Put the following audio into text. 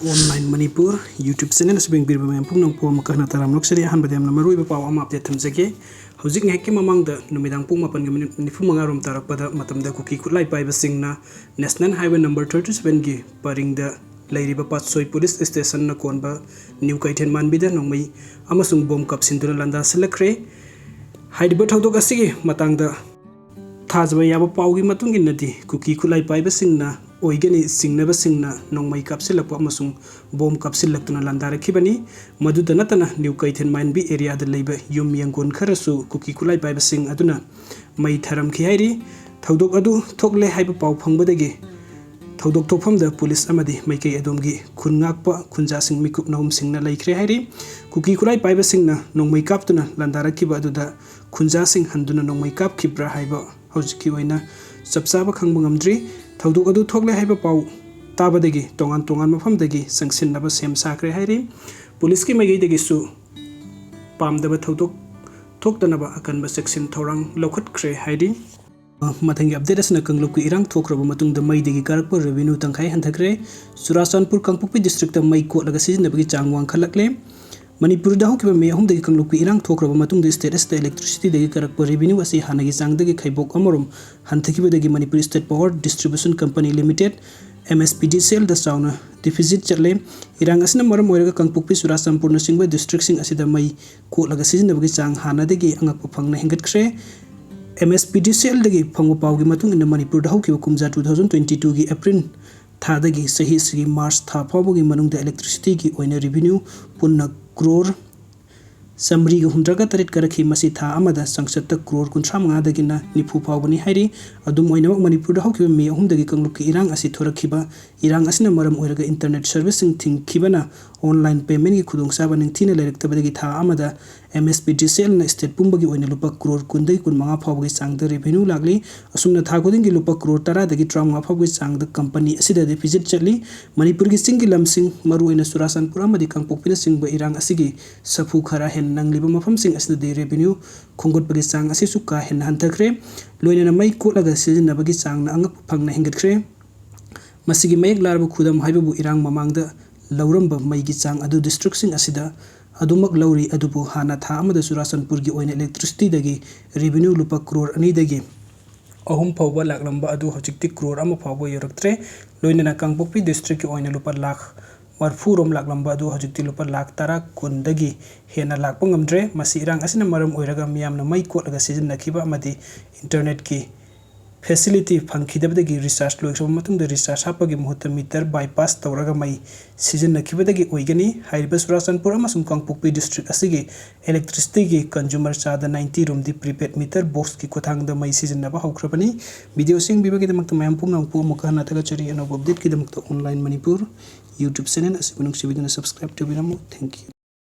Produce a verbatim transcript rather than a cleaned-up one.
Online Manipur YouTube channel ꯑꯁꯤꯕꯨ ꯌꯦꯡꯕꯤꯔꯤꯕ ꯃꯌꯥꯝ ꯄꯨꯝꯅꯃꯛꯄꯨ ꯑꯃꯨꯛꯀ ꯍꯟꯅ ꯇꯔꯥꯝꯅ ꯑꯣꯛꯆꯔꯤ꯫ ꯑꯍꯥꯟꯕꯗ ꯌꯥꯝꯅ ꯃꯔꯨꯑꯣꯏꯕ ꯄꯥꯎ ꯑꯃ update ꯊꯝꯖꯒꯦ꯫ ꯍꯧꯖꯤꯛ ꯉꯥꯏꯍꯥꯛꯀꯤ ꯃꯃꯥꯡꯗ ꯅꯨꯃꯤꯗꯥꯡ ꯄꯨꯡ ꯃꯥꯄꯟꯒ ꯃꯤꯅꯤꯠ ꯅꯤꯐꯨ ꯃꯉꯥ ꯔꯣꯝ ꯇꯥꯔꯛꯄꯗ ꯃꯇꯝꯗ ꯀꯨꯀꯤ ꯈꯨꯠꯂꯥꯏ ꯄꯥꯏꯕꯁꯤꯡꯅ National Highway number thirty seven ꯒꯤ ꯄꯔꯤꯡꯗ ꯂꯩꯔꯤꯕ ꯄꯥꯠꯁꯣꯏ police station ꯅ ꯀꯣꯟꯕ ꯅ꯭ꯌꯨ ꯀꯩꯊꯦꯜ ꯃꯥꯟꯕꯤꯗ ꯅꯣꯡꯃꯩ ꯑꯃꯁꯨꯡ ꯕꯣꯝ ꯀꯥꯞꯁꯤꯟꯗꯨꯅ ꯂꯥꯟꯗꯥꯁꯤꯜꯂꯛꯈ꯭ꯔꯦ꯫ ꯍꯥꯏꯔꯤꯕ ꯊꯧꯗꯣꯛ ꯑꯁꯤꯒꯤ ꯃꯇꯥꯡꯗ ꯊꯥꯖꯕ ꯌꯥꯕ ꯄꯥꯎꯒꯤ ꯃꯇꯨꯡ ꯏꯟꯅꯗꯤ, ꯀꯨꯀꯤ ꯈꯨꯠꯂꯥꯏ ꯄꯥꯏꯕꯁꯤꯡꯅ ꯑꯣꯏꯒꯅꯤ ꯆꯤꯡꯅꯕꯁꯤꯡꯅ ꯅꯣꯡꯃꯩ ꯀꯥꯞꯁꯤꯜꯂꯛꯄ ꯑꯃꯁꯨꯡ ꯕꯣꯝ ꯀꯥꯞꯁꯤꯜꯂꯛꯇꯨꯅ ꯂꯥꯟꯗꯥꯔꯛꯈꯤꯕꯅꯤ꯫ ꯃꯗꯨꯇ ꯅꯠꯇꯅ, ꯅ꯭ꯌꯨ ꯀꯩꯊꯦꯜ ꯃꯥꯟꯕꯤ area ꯗ ꯂꯩꯕ ꯌꯨꯝ ꯌꯦꯡꯒꯣꯟ ꯈꯔꯁꯨ ꯀꯨꯀꯤ ꯈꯨꯠꯂꯥꯏ ꯄꯥꯏꯕꯁꯤꯡ ꯑꯗꯨꯅ ꯃꯩ ꯊꯥꯔꯝꯈꯤ ꯍꯥꯏꯔꯤ꯫ ꯊꯧꯗꯣꯛ ꯑꯗꯨ ꯊꯣꯛꯂꯦ ꯍꯥꯏꯕ ꯄꯥꯎ ꯐꯪꯕꯗꯒꯤ ꯊꯧꯗꯣꯛ ꯊꯣꯛꯐꯝꯗ police ꯑꯃꯗꯤ ꯃꯥꯏꯀꯩ ꯑꯗꯣꯝꯒꯤ ꯈꯨꯟ ꯉꯥꯛꯄ ꯈꯨꯟꯖꯥꯁꯤꯡ ꯃꯤꯀꯨꯞ ꯅꯍꯨꯝꯁꯤꯡꯅ ꯂꯩꯈ꯭ꯔꯦ ꯍꯥꯏꯔꯤ꯫ ꯀꯨꯀꯤ ꯈꯨꯠꯂꯥꯏ ꯄꯥꯏꯕꯁꯤꯡꯅ ꯅꯣꯡꯃꯩ ꯀꯥꯞꯇꯨꯅ ꯂꯥꯟꯗꯥꯔꯛꯈꯤꯕ ꯑꯗꯨꯗ ꯈꯨꯟꯖꯥꯁꯤꯡ ꯍꯟꯗꯨꯅ ꯅꯣꯡꯃꯩ ꯀꯥꯞꯈꯤꯕ꯭ꯔꯥ ꯍꯥꯏꯕ ꯍꯧꯖꯤꯛꯀꯤ ꯑꯣꯏꯅ ꯆꯞ ꯆꯥꯕ ꯈꯪꯕ ꯉꯝꯗ꯭ꯔꯤ꯫ ꯊꯧꯗꯣꯛ ꯑꯗꯨ ꯊꯣꯛꯂꯦ ꯍꯥꯏꯕ ꯄꯥꯎ ꯇꯥꯕꯗꯒꯤ ꯇꯣꯉꯥꯟ ꯇꯣꯉꯥꯟꯕ ꯃꯐꯝꯗꯒꯤ ꯆꯪꯁꯤꯟꯅꯕ ꯁꯦꯝ ꯁꯥꯈ꯭ꯔꯦ ꯍꯥꯏꯔꯤ꯫ Police ꯀꯤ ꯃꯥꯏꯀꯩꯗꯒꯤꯁꯨ ꯄꯥꯝꯗꯕ ꯊꯧꯗꯣꯛ ꯊꯣꯛꯇꯅꯕ ꯑꯀꯟꯕ ꯆꯦꯛꯁꯤꯟ ꯊꯧꯔꯥꯡ ꯂꯧꯈꯠꯈ꯭ꯔꯦ ꯍꯥꯏꯔꯤ꯫ ꯃꯊꯪꯒꯤ update ꯑꯁꯤꯅ ꯀꯥꯡꯂꯨꯞꯀꯤ ꯏꯔꯥꯡ ꯊꯣꯛꯈ꯭ꯔꯕ ꯃꯇꯨꯡꯗ ꯃꯩꯗꯒꯤ ꯀꯥꯔꯛꯄ revenue ꯇꯪꯈꯥꯏ ꯍꯟꯊꯈ꯭ꯔꯦ꯫ ꯆꯨꯔꯥꯆꯥꯟꯄꯨꯔ ꯀꯥꯡꯄꯣꯛꯄꯤ district ꯇ ꯃꯩ ꯀꯣꯠꯂꯒ ꯁꯤꯖꯤꯟꯅꯕꯒꯤ ꯆꯥꯡ ꯋꯥꯡꯈꯠꯂꯛꯂꯦ꯫ ꯃꯅꯤꯄꯨꯔꯗ ꯍꯧꯈꯤꯕ ꯃꯦ ꯑꯍꯨꯝꯗꯒꯤ ꯀꯥꯡꯂꯨꯞꯀꯤ ꯏꯔꯥꯡ ꯊꯣꯛꯈ꯭ꯔꯕ ꯃꯇꯨꯡꯗ state ꯑꯁꯤꯗ electricity ꯗꯒꯤ ꯀꯥꯔꯛꯄ revenue ꯑꯁꯤ ꯍꯥꯟꯅꯒꯤ ꯆꯥꯡꯗꯒꯤ ꯈꯩꯕꯣꯛ ꯑꯃꯔꯣꯝ ꯍꯟꯊꯈꯤꯕꯗꯒꯤ Manipur State Power Distribution Company Limited, M S P D C L ꯗ ꯆꯥꯎꯅ deficit ꯆꯠꯂꯦ꯫ ꯏꯔꯥꯡ ꯑꯁꯤꯅ ꯃꯔꯝ ꯑꯣꯏꯔꯒ ꯀꯥꯡꯄꯣꯛꯄꯤ, ꯆꯨꯔꯥꯆꯥꯟꯄꯨꯔꯅꯆꯤꯡꯕ district ꯁꯤꯡ ꯑꯁꯤꯗ ꯃꯩ ꯀꯣꯠꯂꯒ ꯁꯤꯖꯤꯟꯅꯕꯒꯤ ꯆꯥꯡ ꯍꯥꯟꯅꯗꯒꯤ ꯑꯉꯛꯄ ꯐꯪꯅ ꯍꯦꯟꯒꯠꯈ꯭ꯔꯦ꯫ M S P D C L ꯗꯒꯤ ꯐꯪꯕ ꯄꯥꯎꯒꯤ ꯃꯇꯨꯡ ꯏꯟꯅ, ꯃꯅꯤꯄꯨꯔꯗ ꯍꯧꯈꯤꯕ ꯀꯨꯝꯖꯥ two thousand twenty two ꯒꯤ April ꯊꯥꯗꯒꯤ ꯆꯍꯤ ꯑꯁꯤꯒꯤ March ꯊꯥ ꯐꯥꯎꯕꯒꯤ ꯃꯅꯨꯡꯗ electricity ꯒꯤ ꯑꯣꯏꯅ revenue ꯄꯨꯟꯅ crore ꯆꯥꯃꯔꯤꯒ ꯍꯨꯝꯗ꯭ꯔꯥꯒ ꯇꯔꯦꯠ ꯀꯥꯔꯛꯈꯤ꯫ ꯃꯁꯤ ꯊꯥ ꯑꯃꯗ ꯆꯥꯡꯆꯠꯇ crore ꯀꯨꯟꯊ꯭ꯔꯥ ꯃꯉꯥꯗꯒꯤꯅ ꯅꯤꯐꯨ ꯐꯥꯎꯕꯅꯤ ꯍꯥꯏꯔꯤ꯫ ꯑꯗꯨꯝ ꯑꯣꯏꯅꯃꯛ, ꯃꯅꯤꯄꯨꯔꯗ ꯍꯧꯈꯤꯕ ꯃꯦ ꯑꯍꯨꯝꯗꯒꯤ ꯀꯥꯡꯂꯨꯞꯀꯤ ꯏꯔꯥꯡ ꯑꯁꯤ ꯊꯣꯔꯛꯈꯤꯕ ꯏꯔꯥꯡ ꯑꯁꯤꯅ ꯃꯔꯝ ꯑꯣꯏꯔꯒ internet service ꯁꯤꯡ ꯊꯤꯡꯈꯤꯕꯅ online payment ꯀꯤ ꯈꯨꯗꯣꯡꯆꯥꯕ ꯅꯤꯡꯊꯤꯅ ꯂꯩꯔꯛꯇꯕꯗꯒꯤ ꯊꯥ ꯑꯃꯗ M S P D C L ꯅ state ꯄꯨꯝꯕꯒꯤ ꯑꯣꯏꯅ ꯂꯨꯄꯥ crore ꯀꯨꯟꯗꯒꯤ ꯀꯨꯟꯃꯉꯥ ꯐꯥꯎꯕꯒꯤ ꯆꯥꯡꯗ revenue ꯂꯥꯛꯂꯤ꯫ ꯑꯁꯨꯝꯅ ꯊꯥ ꯈꯨꯗꯤꯡꯒꯤ ꯂꯨꯄꯥ crore ꯇꯔꯥꯗꯒꯤ ꯇꯔꯥꯃꯉꯥ ꯐꯥꯎꯕꯒꯤ ꯆꯥꯡꯗ company ꯑꯁꯤꯗ deficit ꯆꯠꯂꯤ꯫ ꯃꯅꯤꯄꯨꯔꯒꯤ ꯆꯤꯡꯒꯤ ꯂꯝꯁꯤꯡ, ꯃꯔꯨꯑꯣꯏꯅ ꯆꯨꯔꯥꯆꯥꯟꯄꯨꯔ ꯑꯃꯗꯤ ꯀꯥꯡꯄꯣꯛꯄꯤꯅꯆꯤꯡꯕ ꯏꯔꯥꯡ ꯑꯁꯤꯒꯤ ꯁꯥꯐꯨ ꯈꯔ ꯍꯦꯟꯅ ꯅꯪꯂꯤꯕ ꯃꯐꯝꯁꯤꯡ ꯑꯁꯤꯗꯗꯤ revenue ꯈꯣꯝꯒꯠꯄꯒꯤ ꯆꯥꯡ ꯑꯁꯤꯁꯨ ꯀꯥ ꯍꯦꯟꯅ ꯍꯟꯊꯈ꯭ꯔꯦ꯫ ꯂꯣꯏꯅꯅ ꯃꯩ ꯀꯣꯠꯂꯒ ꯁꯤꯖꯤꯟꯅꯕꯒꯤ ꯆꯥꯡꯅ ꯑꯉꯛꯄ ꯐꯪꯅ ꯍꯦꯟꯒꯠꯈ꯭ꯔꯦ꯫ ꯃꯁꯤꯒꯤ ꯃꯌꯦꯛ ꯂꯥꯔꯕ ꯈꯨꯗꯝ ꯍꯥꯏꯕꯕꯨ ꯏꯔꯥꯡ ꯃꯃꯥꯡꯗ ꯂꯧꯔꯝꯕ ꯃꯩꯒꯤ ꯆꯥꯡ ꯑꯗꯨ districtꯁꯤꯡ ꯑꯁꯤꯗ ꯑꯗꯨꯃꯛ ꯂꯧꯔꯤ꯫ ꯑꯗꯨꯕꯨ ꯍꯥꯟꯅ ꯊꯥ ꯑꯃꯗ ꯆꯨꯔꯥꯆꯥꯟꯄꯨꯔꯒꯤ ꯑꯣꯏꯅ electricityꯗꯒꯤ revenue ꯂꯨꯄꯥ ꯀ꯭ꯔꯣꯔ ꯑꯅꯤꯗꯒꯤ ꯑꯍꯨꯝ ꯐꯥꯎꯕ ꯂꯥꯛꯂꯝꯕ ꯑꯗꯨ ꯍꯧꯖꯤꯛꯇꯤ ꯀ꯭ꯔꯣꯔ ꯑꯃ ꯐꯥꯎꯕ ꯌꯧꯔꯛꯇ꯭ꯔꯦ꯫ ꯂꯣꯏꯅꯅ ꯀꯥꯡꯄꯣꯛꯄꯤ districtꯀꯤ ꯑꯣꯏꯅ ꯂꯨꯄꯥ ꯂꯥꯈ ꯃꯔꯤꯐꯨ ꯔꯣꯝ ꯂꯥꯛꯂꯝꯕ ꯑꯗꯨ ꯍꯧꯖꯤꯛꯇꯤ ꯂꯨꯄꯥ ꯂꯥꯈ ꯇꯔꯥ ꯀꯨꯟꯗꯒꯤ ꯍꯦꯟꯅ ꯂꯥꯛꯄ ꯉꯝꯗ꯭ꯔꯦ꯫ ꯃꯁꯤ ꯏꯔꯥꯡ ꯑꯁꯤꯅ ꯃꯔꯝ ꯑꯣꯏꯔꯒ ꯃꯤꯌꯥꯝꯅ ꯃꯩ ꯀꯣꯠꯂꯒ ꯁꯤꯖꯤꯟꯅꯈꯤꯕ ꯑꯃꯗꯤ internetꯀꯤ facility ꯐꯪꯈꯤꯗꯕꯗꯒꯤ recharge ꯂꯣꯏꯈ꯭ꯔꯕ ꯃꯇꯨꯡꯗ recharge ꯍꯥꯞꯄꯒꯤ ꯃꯍꯨꯠꯇ meter bypass ꯇꯧꯔꯒ ꯃꯩ ꯁꯤꯖꯤꯟꯅꯈꯤꯕꯗꯒꯤ ꯑꯣꯏꯒꯅꯤ꯫ ꯍꯥꯏꯔꯤꯕ ꯆꯨꯔꯥꯆꯥꯟꯄꯨꯔ ꯑꯃꯁꯨꯡ ꯀꯥꯡꯄꯣꯛꯄꯤ district ꯑꯁꯤꯒꯤ electricityꯒꯤ consumer ꯆꯥꯗ ninety ꯔꯣꯝꯗꯤ prepaid meter boxꯀꯤ ꯈꯨꯠꯊꯥꯡꯗ ꯃꯩ ꯁꯤꯖꯤꯟꯅꯕ ꯍꯧꯈ꯭ꯔꯕꯅꯤ꯫ Video ꯌꯦꯡꯕꯤꯕꯒꯤꯗꯃꯛꯇ ꯃꯌꯥꯝ ꯄꯨꯝꯅꯃꯛꯄꯨ ꯑꯃꯨꯛ ꯍꯟꯅ ꯊꯥꯒꯠꯆꯔꯤ꯫ ꯑꯅꯧꯕ updateꯀꯤꯗꯃꯛꯇ Online Manipur YouTube channel ꯑꯁꯤꯕꯨ ꯅꯨꯡꯁꯤꯕꯤꯗꯨꯅ subscribe ꯇꯧꯕꯤꯔꯝꯃꯨ꯫ Thank you꯫